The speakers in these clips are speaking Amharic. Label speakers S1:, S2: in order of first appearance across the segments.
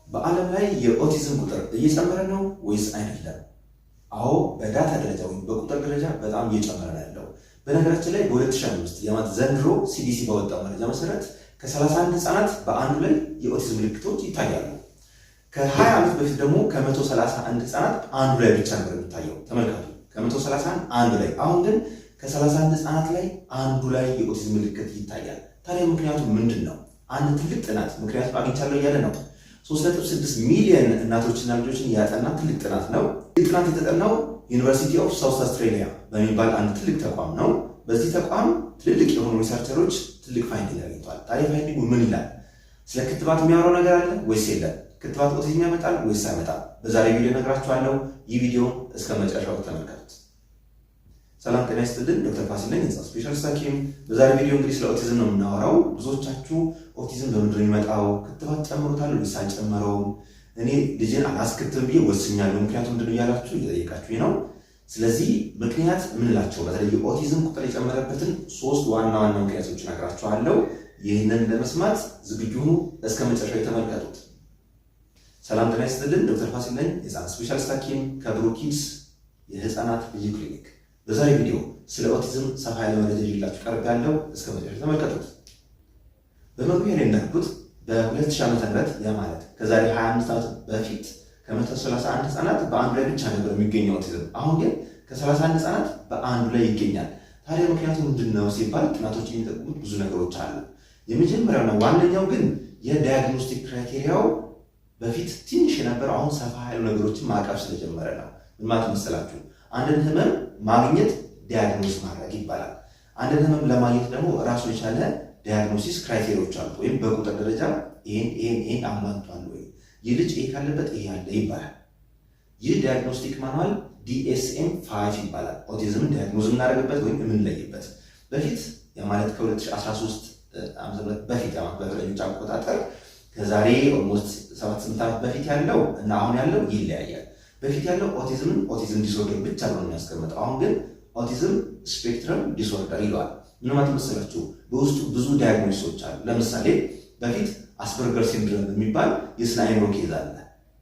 S1: በዓለም ላይ የኦቲዝም ቁጥር እየጨመረ ነው ወይስ አይደለም? አዎ፣ በ data ደረጃ ወይም በቁጥር ደረጃ በጣም እየጨመረ ነው ያለው። በነገራችን ላይ በ2005 የማት ዘንድሮ CDC ባወጣው መረጃ መሰረት ከ31 ህፃናት በአንዱ ላይ የኦቲዝም ምልክቶች ይታያሉ። ከ20 ዓመት በፊት ደግሞ ከ131 ህፃናት አንዱ ላይ ብቻ ነበር የሚታየው። ተመልከቱ፣ ከ131 አንዱ ላይ። አሁን ግን ከ31 ህፃናት ላይ አንዱ ላይ የኦቲዝም ምልክት ይታያል። ታዲያ ምክንያቱ ምንድን ነው? አንድ ትልቅ ጥናት ምክንያቱም አግኝቻለሁ እያለ ነው። 3.6 ሚሊዮን እናቶችና ልጆችን ያጠና ትልቅ ጥናት ነው። ይህ ጥናት የተጠናው University of South Australia በሚባል አንድ ትልቅ ተቋም ነው። በዚህ ተቋም ትልልቅ የሆኑ researcher ኦች ትልቅ finding አግኝተዋል። ታዲያ finding ኡ ምን ይላል? ስለ ክትባት የሚያወራው ነገር አለ ወይስ የለም? ክትባት ኦቲዝም ያመጣል ወይስ አይመጣም? በዛሬ ቪዲዮ እነግራችኋለሁ። ይህ ቪዲዮ እስከ መጨረሻው ተመልከቱት። ሰላም ጤና ይስጥልን። ዶክተር ፋሲል ነኝ፣ የህፃናት specialist ሐኪም። በዛሬ ቪዲዮ እንግዲህ ስለ ኦቲዝም ነው የምናወራው። ብዙዎቻችሁ ኦቲዝም በምንድን ነው የሚመጣው? ክትባት ጨምሮታል ወይስ አልጨመረውም? እኔ ልጄን አላስከትብም ብዬ ወስኛለሁ፣ ምክንያቱም ምንድን ነው እያላችሁ እየጠየቃችሁ ነው። ስለዚህ ምክንያት የምንላቸው በተለይ የኦቲዝም ቁጥር የጨመረበትን ሶስት ዋና ዋና ምክንያቶች እነግራችኋለሁ። ይህንን ለመስማት ዝግጁ ሁኑ። እስከ መጨረሻው የተመልከቱት። ሰላም ጤና ይስጥልን። ዶክተር ፋሲል ነኝ፣ የህፃናት specialist ሐኪም ከብሩኪድስ የህፃናት ልዩ ክሊኒክ። በዛሬ ቪዲዮ ስለ ኦቲዝም ሰፋ ያለ መረጃ ይዤላችሁ ቀርቤያለሁ። እስከ መጨረሻ ተመልከቱት። በመግቢያ ላይ እንዳልኩት በ2000 ዓመተ ምህረት፣ ያ ማለት ከዛሬ 25 ዓመት በፊት፣ ከ131 ህፃናት በአንዱ ላይ ብቻ ነበር የሚገኘው ኦቲዝም። አሁን ግን ከ31 ህፃናት በአንዱ ላይ ይገኛል። ታዲያ ምክንያቱ ምንድን ነው ሲባል ጥናቶች የሚጠቁሙት ብዙ ነገሮች አሉ። የመጀመሪያውና ዋነኛው ግን የ diagnostic criteria ው በፊት ትንሽ የነበረው አሁን ሰፋ ያሉ ነገሮችን ማዕቀፍ ስለጀመረ ነው። ምን ማለት መሰላችሁ? አንድን ህመም ማግኘት diagnose ማድረግ ይባላል። አንድን ህመም ለማግኘት ደግሞ ራሱን የቻለ diagnosis criteria ዎች አሉ። ወይም በቁጥር ደረጃ ይሄን ይሄን ይሄን አሟልቷል ወይ፣ ይህ ልጅ ይሄ ካለበት ይሄ አለ ይባላል። ይህ diagnostic manual DSM-5 ይባላል። ኦቲዝምን diagnose የምናደርግበት ወይም የምንለይበት። በፊት፣ ያ ማለት ከ2013 ዓ.ም በፊት፣ በፈረንጆች አቆጣጠር ከዛሬ almost 7-8 ዓመት በፊት ያለው እና አሁን ያለው ይለያያል። በፊት ያለው ኦቲዝምን autism disorder ብቻ ብሎ ነው የሚያስቀምጠው። አሁን ግን autism spectrum disorder ይለዋል። ምን ማለት መሰላችሁ? በውስጡ ብዙ diagnosis ኦች አሉ። ለምሳሌ በፊት Asperger syndrome የሚባል የስነ አእምሮ case አለ።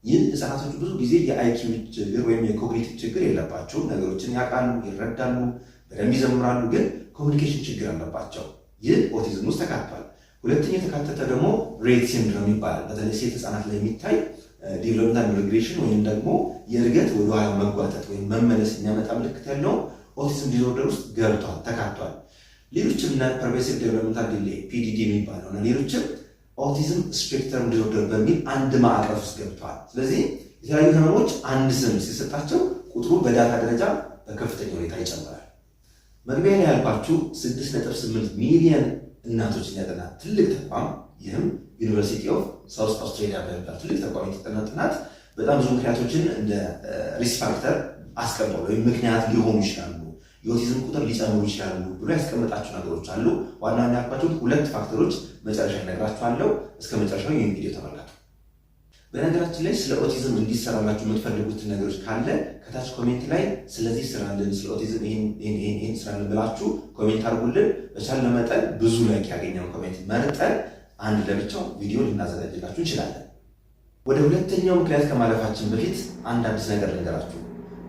S1: ይህ ህፃናቶቹ ብዙ ጊዜ የ IQ ችግር ወይም የ cognitive ችግር የለባቸውም። ነገሮችን ያውቃሉ፣ ይረዳሉ፣ በደንብ ይዘምራሉ፣ ግን communication ችግር አለባቸው። ይህ ኦቲዝም ውስጥ ተካቷል። ሁለተኛ የተካተተ ደግሞ Rett syndrome ይባላል። በተለይ ሴት ህፃናት ላይ የሚታይ developmental regression ወይም ደግሞ የእድገት ወደኋላ መጓተት ወይም መመለስ የሚያመጣ ምልክት ያለው autism disorder ውስጥ ገብቷል፣ ተካቷል። ሌሎችም እነ pervasive developmental delay፣ PDD የሚባለው እና ሌሎችም autism spectrum disorder በሚል አንድ ማዕቀፍ ውስጥ ገብተዋል። ስለዚህ የተለያዩ ህመሞች አንድ ስም ሲሰጣቸው ቁጥሩ በ data ደረጃ በከፍተኛ ሁኔታ ይጨምራል። መግቢያ ላይ ያልኳችሁ 6.8 ሚሊዮን እናቶችን ያጠና ትልቅ ተቋም፣ ይህም University of South Australia በሚባል ትልቅ ተቋም የተጠና ጥናት በጣም ብዙ ምክንያቶችን እንደ risk factor አስቀምጧል። ወይም ምክንያት ሊሆኑ ይችላሉ፣ የኦቲዝም ቁጥር ሊጨምሩ ይችላሉ ብሎ ያስቀመጣቸው ነገሮች አሉ። ዋና ዋና ያልኳቸው ሁለት factor ኦች መጨረሻ እነግራችኋለሁ። እስከ መጨረሻው ይህን ቪዲዮ ተመልከቱ። በነገራችን ላይ ስለ ኦቲዝም እንዲሰራላችሁ የምትፈልጉትን ነገሮች ካለ ከታች comment ላይ ስለዚህ ስራልን፣ ስለ ኦቲዝም ይህን ስራልን ብላችሁ comment አድርጉልን። በቻልነው መጠን ብዙ like ያገኘውን comment መርጠን አንድ ለብቻው ቪዲዮ ልናዘጋጅላችሁ እንችላለን። ወደ ሁለተኛው ምክንያት ከማለፋችን በፊት አንድ አዲስ ነገር ልንገራችሁ።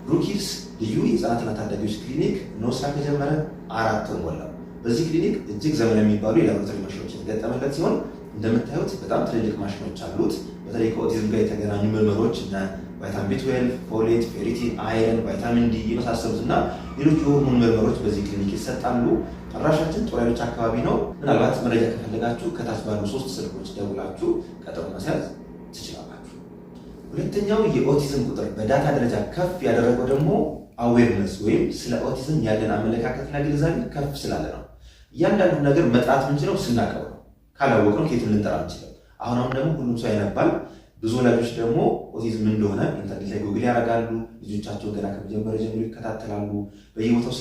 S1: ብሩኪድስ ልዩ የህፃናትና ታዳጊዎች ክሊኒክ ነው ስራ ከጀመረ 4 ወር ሞላው። በዚህ ክሊኒክ እጅግ ዘመናዊ የሚባሉ የላቦራቶሪ ማሽኖች የተገጠመለት ሲሆን እንደምታዩት በጣም ትልልቅ ማሽኖች አሉት። በተለይ ከኦቲዝም ጋር የተገናኙ ምርመሮች እነ ቫይታሚን B12፣ folate፣ ferritin፣ iron፣ vitamin D የመሳሰሉት እና ሌሎች የሆርሞን ምርመሮች በዚህ ክሊኒክ ይሰጣሉ። አድራሻችን ጦር ኃይሎች አካባቢ ነው። ምናልባት መረጃ ከፈለጋችሁ ከታች ባሉ ሶስት ስልኮች ደውላችሁ ቀጠሮ መያዝ ትችላላችሁ። ሁለተኛው የኦቲዝም ቁጥር በ data ደረጃ ከፍ ያደረገው ደግሞ awareness ወይም ስለ ኦቲዝም ያለን አመለካከትና ግንዛቤ ከፍ ስላለ ነው። እያንዳንዱ ነገር መጥራት የምንችለው ስናውቀው ነው። ካላወቅነው ከየትም ልንጠራ አንችልም። አሁን አሁን ደግሞ ሁሉም ሰው ያነባል። ብዙ ወላጆች ደግሞ ኦቲዝም እንደሆነ ኢንተርኔት ላይ ጉግል ያደርጋሉ። ልጆቻቸው ገና ከመጀመሪያ ጀምሮ ይከታተላሉ። በየቦታው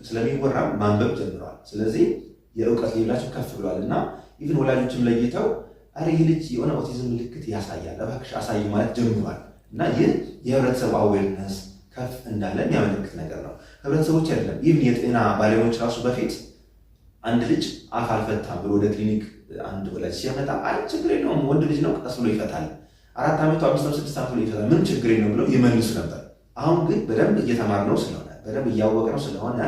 S1: ስለሚወራ ማንበብ ጀምረዋል። ስለዚህ የእውቀት level ኣቸው ከፍ ብሏል እና even ወላጆችም ለይተው አረ ይህ ልጅ የሆነ ኦቲዝም ምልክት ያሳያል፣ እባክሽ አሳይ ማለት ጀምሯል። እና ይህ የህብረተሰቡ awareness ከፍ እንዳለ የሚያመለክት ነገር ነው። ህብረተሰቦች አይደለም፣ even የጤና ባለሙያዎች ራሱ በፊት አንድ ልጅ አፍ አልፈታም ብሎ ወደ ክሊኒክ አንድ ወላጅ ሲያመጣ አይ ችግር የለውም፣ ወንድ ልጅ ነው፣ ቀስ ብሎ ይፈታል፣ 4 ዓመቱ፣ 5 ዓመቱ፣ 6 ዓመቱ ላይ ይፈታል፣ ምን ችግር የለውም ብለው ይመልሱ ነበር። አሁን ግን በደንብ እየተማርነው ስለሆነ፣ በደንብ እያወቅነው ስለሆነ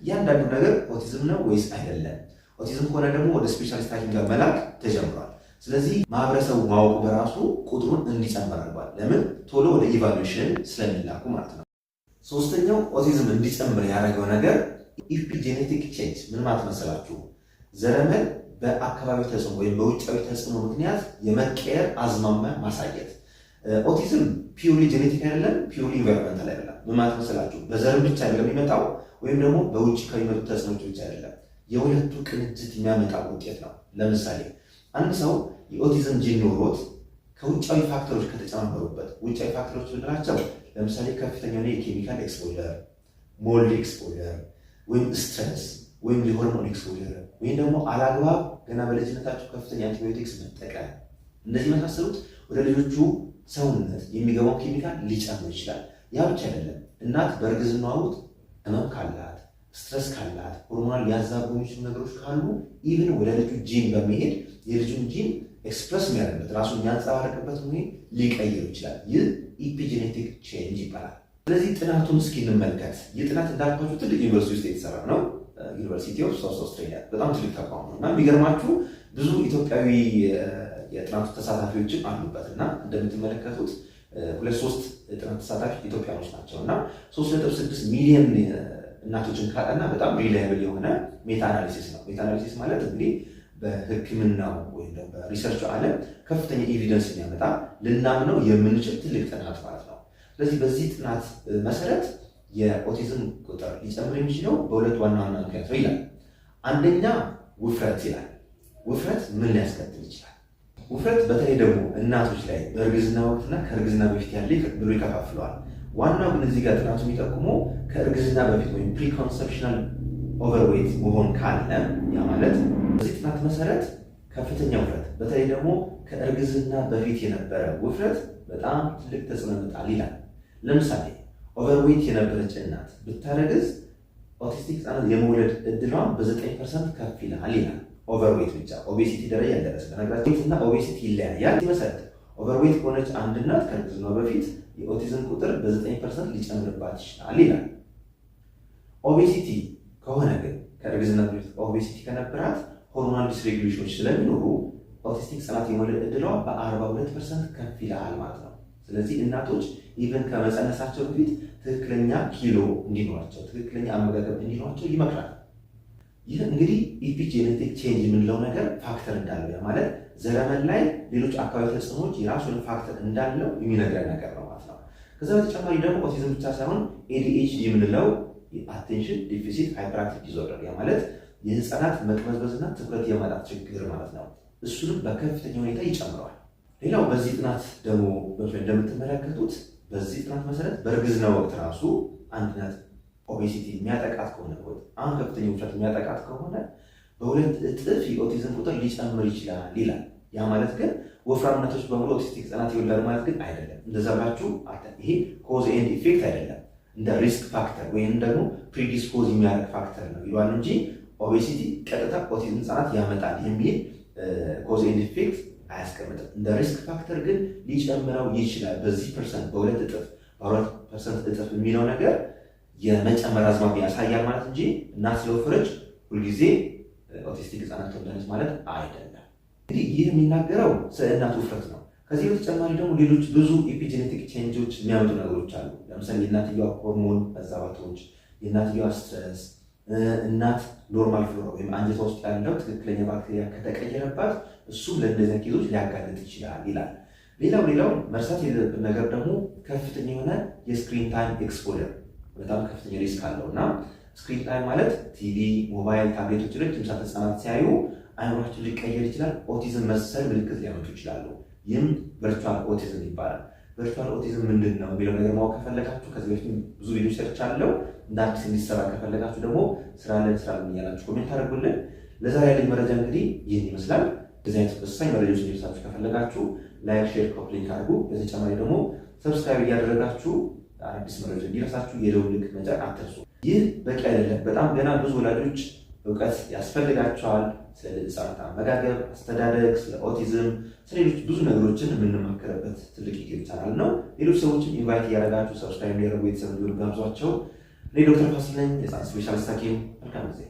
S1: እያንዳንዱ ነገር ኦቲዝም ነው ወይስ አይደለም፣ ኦቲዝም ከሆነ ደግሞ ወደ specialist ሐኪም ጋር መላክ ተጀምሯል። ስለዚህ ማህበረሰቡ ማወቁ በራሱ ቁጥሩን እንዲጨምር አድርጓል። ለምን? ቶሎ ወደ evaluation ስለሚላኩ ማለት ነው። ሶስተኛው ኦቲዝም እንዲጨምር ያደረገው ነገር epigenetic change። ምን ማለት መሰላችሁ? ዘረመል በአካባቢ ተጽዕኖ ወይም በውጫዊ ተጽዕኖ ምክንያት የመቀየር አዝማሚያ ማሳየት። ኦቲዝም purely genetic አይደለም፣ purely environmental አይደለም። ምን ማለት መሰላችሁ? በዘርም ብቻ አይደለም የሚመጣው ወይም ደግሞ በውጭ ከሚመጡ ተጽዕኖች ብቻ አይደለም። የሁለቱ ቅንጅት የሚያመጣው ውጤት ነው። ለምሳሌ አንድ ሰው የኦቲዝም ጂን ኖሮት ከውጫዊ factor ኦች ከተጨማመሩበት፣ ውጫዊ factor ኦች ብንላቸው ለምሳሌ ከፍተኛ የሆነ የ chemical exposure፣ mold exposure ወይም stress ወይም የሆርሞን exposure ወይም ደግሞ አላግባብ ገና በልጅነታቸው ከፍተኛ አንቲባዮቲክስ መጠቀም፣ እነዚህ የመሳሰሉት ወደ ልጆቹ ሰውነት የሚገባው ኬሚካል ሊጨምር ይችላል። ያ ብቻ አይደለም። እናት በእርግዝናዋ ወቅት ህመም ካላት፣ stress ካላት፣ hormonal ሊያዛቡ የሚችሉ ነገሮች ካሉ even ወደ ልጁ ጂን በመሄድ የልጁን gene express የሚያደርግበት፣ ራሱን የሚያንጸባርቅበት ሁኔታ ሊቀይሩ ይችላል። ይህ epigenetic change ይባላል። ስለዚህ ጥናቱን እስኪ እንመልከት። ይህ ጥናት እንዳልኳችሁ ትልቅ ዩኒቨርሲቲ ውስጥ የተሰራ ነው። University of South Australia በጣም ትልቅ ተቋም ነው እና የሚገርማችሁ ብዙ ኢትዮጵያዊ የጥናቱ ተሳታፊዎችም አሉበት እና እንደምትመለከቱት ሁለት ሶስት የጥናት ተሳታፊ ኢትዮጵያኖች ናቸው እና 3.6 ሚሊዮን እናቶችን ካጠና በጣም reliable የሆነ meta analysis ነው። Meta analysis ማለት እንግዲህ በሕክምናው ወይም በ research ኡ ዓለም ከፍተኛ evidence የሚያመጣ፣ ልናምነው የምንችል ትልቅ ጥናት ማለት ነው። ስለዚህ በዚህ ጥናት መሰረት የኦቲዝም ቁጥር ሊጨምር የሚችለው በሁለት ዋና ዋና ምክንያት ነው ይላል። አንደኛ ውፍረት ይላል። ውፍረት ምን ሊያስከትል ይችላል? ውፍረት በተለይ ደግሞ እናቶች ላይ በእርግዝና ወቅትና ከእርግዝና በፊት ያለ ብሎ ይከፋፍለዋል። ዋናው ግን እዚህ ጋር ጥናቱ የሚጠቁመው ከእርግዝና በፊት ወይም preconceptional overweight መሆን ካለ፣ ያ ማለት በዚህ ጥናት መሰረት ከፍተኛ ውፍረት በተለይ ደግሞ ከእርግዝና በፊት የነበረ ውፍረት በጣም ትልቅ ተጽዕኖ ያመጣል ይላል። ለምሳሌ overweight የነበረች እናት ብታረግዝ autistic ህጻናት የመውለድ እድሏን በ9% ከፍ ይላል ይላል። Overweight ብቻ፣ obesity ደረጃ ያልደረሰ። በነገራችን እና obesity ይለያያል። መሰረት overweight ከሆነች አንድ እናት ከእርግዝናዋ በፊት የኦቲዝም ቁጥር በ9% ሊጨምርባት ይችላል ይላል። Obesity ከሆነ ግን፣ ከእርግዝና በፊት obesity ከነበራት hormonal dysregulation ኦች ስለሚኖሩ autistic ህጻናት የመውለድ እድሏ በ42% ከፍ ይላል ማለት ነው። ስለዚህ እናቶች even ከመፀነሳቸው በፊት ትክክለኛ ኪሎ እንዲኖራቸው፣ ትክክለኛ አመጋገብ እንዲኖራቸው ይመክራል። ይህ እንግዲህ epigenetic change የምንለው ነገር factor እንዳለው፣ ያ ማለት ዘረመል ላይ ሌሎች አካባቢ ተጽዕኖዎች የራሱን factor እንዳለው የሚነግረን ነገር ነው ማለት ነው። ከዛ በተጨማሪ ደግሞ ኦቲዝም ብቻ ሳይሆን ADHD የምንለው የ attention deficit hyperactive disorder፣ ያ ማለት የህፃናት መቅበዝበዝና ትኩረት የማጣት ችግር ማለት ነው። እሱንም በከፍተኛ ሁኔታ ይጨምረዋል። ሌላው በዚህ ጥናት ደግሞ እንደምትመለከቱት በዚህ ጥናት መሰረት በእርግዝና ወቅት ራሱ አንድ እናት obesity የሚያጠቃት ከሆነ፣ በጣም ከፍተኛ ውፍረት የሚያጠቃት ከሆነ በ2 እጥፍ የኦቲዝም ቁጥር ሊጨምር ይችላል ይላል። ያ ማለት ግን ወፍራም እናቶች በሙሉ autistic ህጻናት ይወልዳሉ ማለት ግን አይደለም። እንደዛ ብላችሁ ይሄ cause and effect አይደለም። እንደ risk factor ወይም ደግሞ predispose የሚያደርግ factor ነው ይለዋል እንጂ obesity ቀጥታ ኦቲዝም ህጻናት ያመጣል የሚል cause and effect አያስቀምጥም። እንደ risk factor ግን ሊጨምረው ይችላል። በዚህ percent፣ በ2 እጥፍ፣ በ4% እጥፍ የሚለው ነገር የመጨመር አዝማሚያ ያሳያል ማለት እንጂ እናት ስለወፈረች ሁልጊዜ autistic ህጻናት ትወልዳለች ማለት አይደለም። እንግዲህ ይህ የሚናገረው ስለ እናት ውፍረት ነው። ከዚህ በተጨማሪ ደግሞ ሌሎች ብዙ epigenetic change ኦች የሚያመጡ ነገሮች አሉ። ለምሳሌ የእናትየዋ ሆርሞን መዛባቶች፣ የእናትየዋ stress፣ እናት normal flora ወይም አንጀቷ ውስጥ ያለው ትክክለኛ ባክቴሪያ ከተቀየረባት እሱም ለእነዚያ case ኦች ሊያጋልጥ ይችላል ይላል። ሌላው መርሳት የሌለብን ነገር ደግሞ ከፍተኛ የሆነ የ screen time exposure በጣም ከፍተኛ risk አለው እና screen time ማለት ቲቪ፣ ሞባይል፣ ታብሌቶች ረጅም ሰዓት ህጻናት ሲያዩ አይምሯቸው ሊቀየር ይችላል። ኦቲዝም መሰል ምልክት ሊያመጡ ይችላሉ። ይህም virtual autism ይባላል። Virtual autism ምንድን ነው የሚለው ነገር ማወቅ ከፈለጋችሁ ከዚህ በፊት ብዙ ቪዲዮ ሰርቻለሁ። እንደ አዲስ እንዲሰራ ከፈለጋችሁ ደግሞ ስራልን ስራልን እያላችሁ comment አድርጉልን። ለዛሬ ያለኝ መረጃ እንግዲህ ይህን ይመስላል። እንደዚህ አይነት ወሳኝ መረጃዎች እንዲደርሳችሁ ከፈለጋችሁ like፣ share፣ copy link አድርጉ። በተጨማሪ ደግሞ subscribe እያደረጋችሁ አዳዲስ መረጃ እንዲደርሳችሁ የደወል ምልክት መጫን አትርሱ። ይህ በቂ አይደለም። በጣም ገና ብዙ ወላጆች እውቀት ያስፈልጋቸዋል። ስለ ህፃናት አመጋገብ፣ አስተዳደግ፣ ስለ ኦቲዝም፣ ስለ ሌሎች ብዙ ነገሮችን የምንማከርበት ትልቅ YouTube channel ነው። ሌሎች ሰዎችን invite እያደረጋችሁ subscribe እንዲያደርጉ፣ ቤተሰብ እንዲሆኑ ጋብዟቸው። እኔ ዶክተር ፋሲል ነኝ፣ የህፃናት specialist ሐኪም። መልካም ጊዜ።